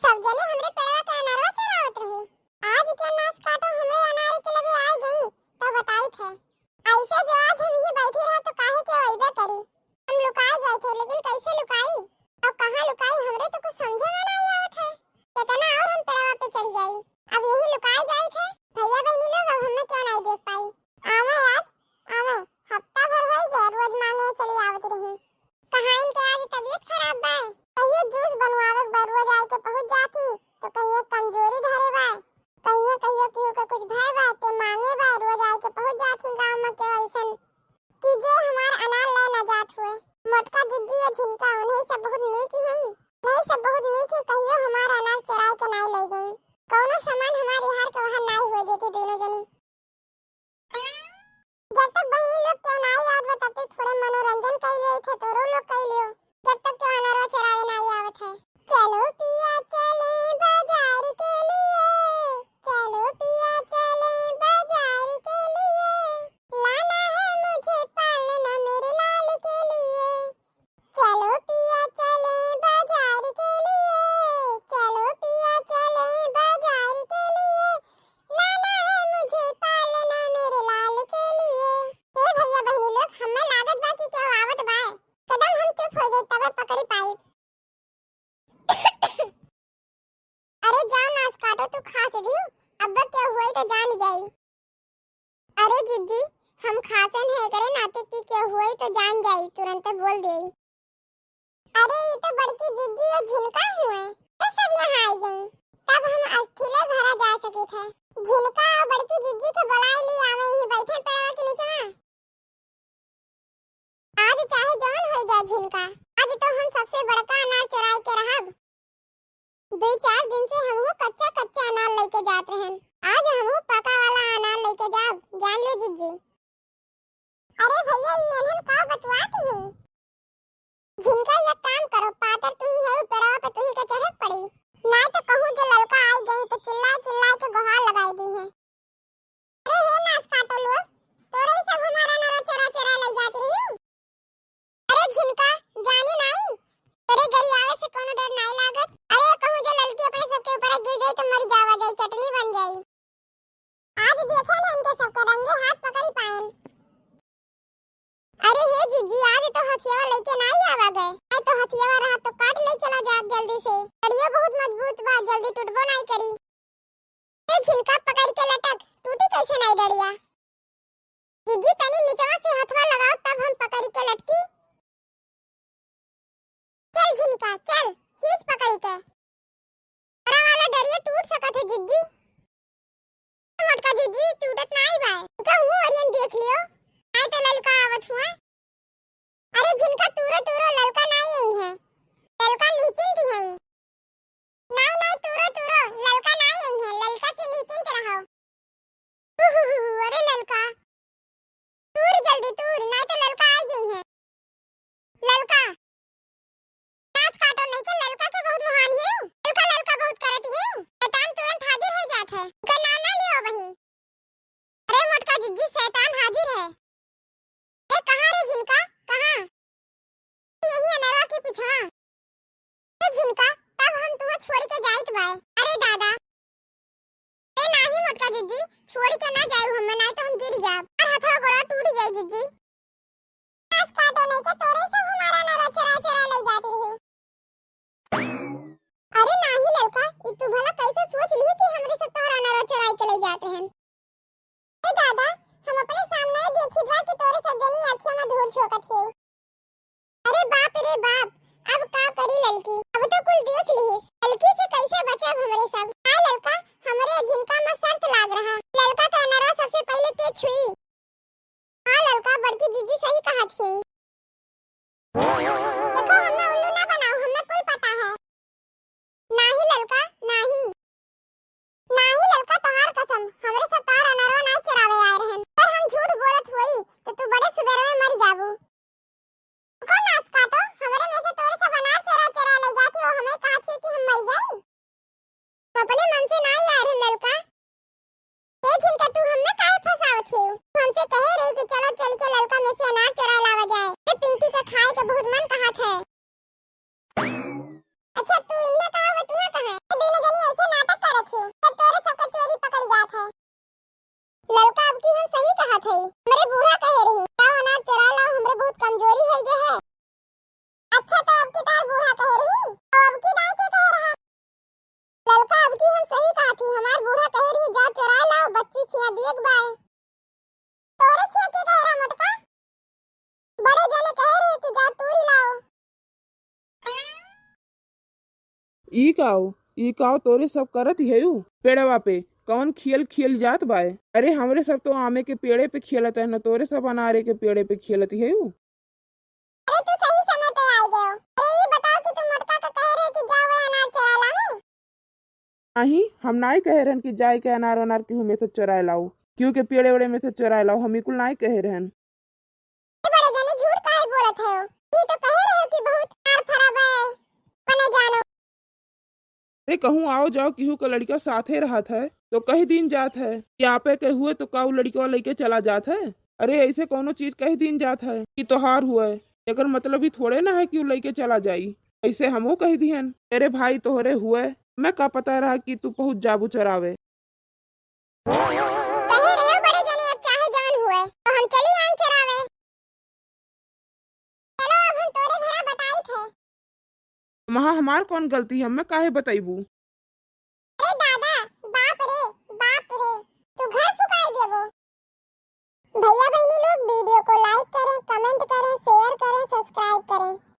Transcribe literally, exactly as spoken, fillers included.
सब जने हमरे पेड़वा के अनरवा चोरावत रही। आज के नास काटो हमरे अनारी के लगे आइ गई, तो बताइत है। ऐसे जो आज हम यहीं बैठी रहा तो काहे के अइबे करी। हम लुकाइ जाइत है, लेकिन कैसे लुकाई? अब कहाँ लुकाई, हमरे तो कुछ समझे में नाहीं आवत है। केतना और हम पेड़वा पे चढ़ जाई, अब यहीं लुकाइ जाइत है। भइया बहिनी लोग, अब हमें क्यों नाहीं देख पाई? आवे आज, आवे, हफ्ता भर होइ गया, रोज मांगे चली आवत रही। कहाँ इनके आज तबीयत खराब बा, कहियो जूस बनवावे के बा, रोज आइ के पहुँच जाती, तो कहियो कमजोरी धरे बा, कहियो, कहियो केहू के कुछ भय बा, ते मांगे बा, रोज आइ के पहुँच जाती गाँव में केहू अइसन कि जे हमार अनार ले ना जात हुए। मोटका जिज्जी और झिनका, उन्हीं सब बहुत नीक ही हैं, उन्हीं सब बहुत नीक ही, कहियो हमार अनार चोराइ के नाहीं ले गई। कौनो सामान हमार यहाँ के वहाँ नाहीं हुए देती दोनों जनी। जब तक बहिनी लोग केहू नाहीं आवत बा, तब तक थोड़े मनोरंजन कइ लेइत है, तोरो लोग कइ लियो, जब तक केहू अनरवा चोरावे नाहीं आवत है। चलो पिया चले बाजार के लिए, चलो पिया चले बाजार के लिए, लाना है मुझे पालना मेरे लाल के लिए। चलो पिया चले बाजार के लिए, चलो पिया चले बाजार के लिए, लाना है मुझे पालना मेरे लाल के लिए। ए भइया बहिनी लोग, हमें लागत बा कि केहू आवत बा। कदम हम चुप होइ जाई, तबे पकड़ी पाई। अरे जाओ नास काटो, तू खास दियो, अब केहू होई तो जान जाई। अरे जिज्जी, हम खासन है, एकरे नाते कि केहू होई तो जान जाई, तुरंत बोल देई। अरे ई तो बड़की जिज्जी और झिनका हुए, ये सब यहाँ आइ गई, तब हम अस्थिले घरा जा सकित है। झिनका और बड़की जिज्जी के बुलाए ली, आवे ही बैठे पेड़वा के नीचे। आज चाहे जौन होइ जाए झिनका, आज तो हम सबसे बड़का अनार चोराइ के रहब। दुइ चार दिन से हमहू कच्चा कच्चा अनार लइके जात रहन, आज हमहू पका वाला अनार लइके जाब, जान ले जिज्जी। अरे भइया, ई एनहन का बतुआत ही? झिनका, एक काम करो, पातर तू ही है, पेड़वा पे तू ही के चढ़े के पड़ी, नाहीं तो कहूँ जो ललका आइ गई तो चिल्लाइ चिल्लाइ के गोहार लगाइ दी है। अरे हे नास काटो लोग, तोरे ही सब हमार अनार चोरा चोरा लइ जात रही हो। अरे झिनका, जानी नाहीं, तोरे गरियावे से कौनो डर नाहीं लागत। अरे कहूँ जो ललकी अपने सबके ऊपर गिर जाई तो मरी जावा जाई, चटनी बन जाई। आज देखे न इनके सबके रंगे हाथ पकड़ी पाएन। अरे हे जिज्जी, आज तो हथियावा लइके नाहीं आवा गए, नाहीं तो हथियावा रहा तो काट ले चला जात जल्दी से। डड़ियो बहुत मजबूत बा, जल्दी टूटबो नाहीं करी। ए झिनका, पकड़ के लटक, टूटी कैसे नाहीं डड़िया? जिज्जी तनी निचवा से हथवा लगाओ तब हम पकड़ के लटकी। चल झिनका चल, खींच पकड़ के। तोरा वाला डड़िया टूट सकत है जिज्जी। मोटका जिज्जी, टूटत नाहीं बा। इनका मुँह ओरियन देख लियो, नाहीं तो ललका आवत हुआ। अरे झिनका, तूरो तूरो, ललका नाहीं आई है, ललका निश्चिंत ही है। नाहीं नाहीं, तूरो तूरो, ललका नाहीं आई है, ललका से निश्चिंत रहो। उहुहुहु, अरे ललका, तूर जल्दी तूर, नाहीं तो ललका आई गई है। ललका, नास काटो, नहीं के ललका के बहुत मुहान हियू। ललका ललका बहुत करत हियू। शैतान तुरंत हाजिर होइ जात है। के नाम ना लियो वही। अरे मोटका जिज्जी, शैतान हाजिर है। ए कहाँ रे झिनका, कहाँ? यही अनरवा के पीछा। ए झिनका, तब हम तुहे छोड़ के जाइत बाय। अरे दादा। ए नाहीं मोटका जिज्जी, छोड़ के ना जायू हमें, नाहीं तो हम गिर जाब। और हथवा गोड़वा टूट जाई जिज्जी। नास काटो, नहीं के तोरे सब हमार अनरवा चोरा चोरा ले जात रही हो। अरे नाहीं ललका, ई तू भला कैसे सोच लियो कि हमरे सब तोहर अनरवा चोराई के ले जात रहन? ए दादा, हम अपने सामने देखित बा कि तोरे सब जनी अँखिया में धूल झोंकत हियो। अरे बाप रे बाप, अब का करी ललकी, अब तो कुल देख लिहिस। ललकी से कैसे बचब हमरे सब? हाँ ललका, हमरे झिनका में शर्त लाग रहा, ललका के अनरवा सबसे पहिले के छुई। हाँ ललका, बड़की जिज्जी सही कहत ही। देखो, हमें उल्लू ना बनाओ, हमें कुल पता है। नाहीं ललका, नाहीं। नाहीं ललका, तोहार कसम, हमरे सब तोहार अनरवा नाहीं चोरावे आए रहन। पर हम झूठ बोलत होई, तो तू बड़े सुबेर में मर जाबू। कौन नास काटो, हमरे में से तोरे सब अनार चोरा चोरा ले जाती हो, हमें कहत ई काओ, ई काओ तोरे सब करत हेउ? पेड़वा पे कौन खेल खेल जात बाय? अरे हमरे सब तो आमे के पेड़े पे खेलत है न, तोरे सब अनारे के पेड़े पे खेलत हेउ। अरे तू सही समय पे आ गयो। अरे ई बताओ कि तू मोटका का कह रहे कि जाओ अनार चुरा लाऊं? नहीं, हम नाई कहे रहन कि जाए के अनार वनार केहू में से चुराए लाओ, केहू के पेड़े वेड़े में से चुराए लाओ, हम ई कुल नाई कहे रहन। ए बड़े जने झूठ काहे बोलत हो? तू तो कहे रहे कि बहुत अनार फरा बा, मने जानो। अरे कहूँ आओ जाओ केहू का लड़का साथे रहत है तो कह दीन जात है कि आपे के हुए तो का उ लड़कवा लेके चला जात है? अरे ऐसे कौनो चीज कह दीन जात है कि तोहार हुए, एकर मतलब ई थोड़े ना है कि उ लेके चला जाई। ऐसे हमहू कह दिहन, "अरे भाई तोहरे हुए, मैं का पता रहा कि तू पहुँच जाबू चरावे।" कहे रहे बड़े जने, अब चाहे जौन हुए, तो हम चली आन चरावे। चलो, अब हम तोरे घरा बताइत है। महा हमार कौन गलती है, हमें काहे बतैबू? अरे दादा, बाप रे, बाप रे, तू घर फुकाई देबो। भैया बहनी लोग, video को like करें, comment करें, share करें, subscribe करें।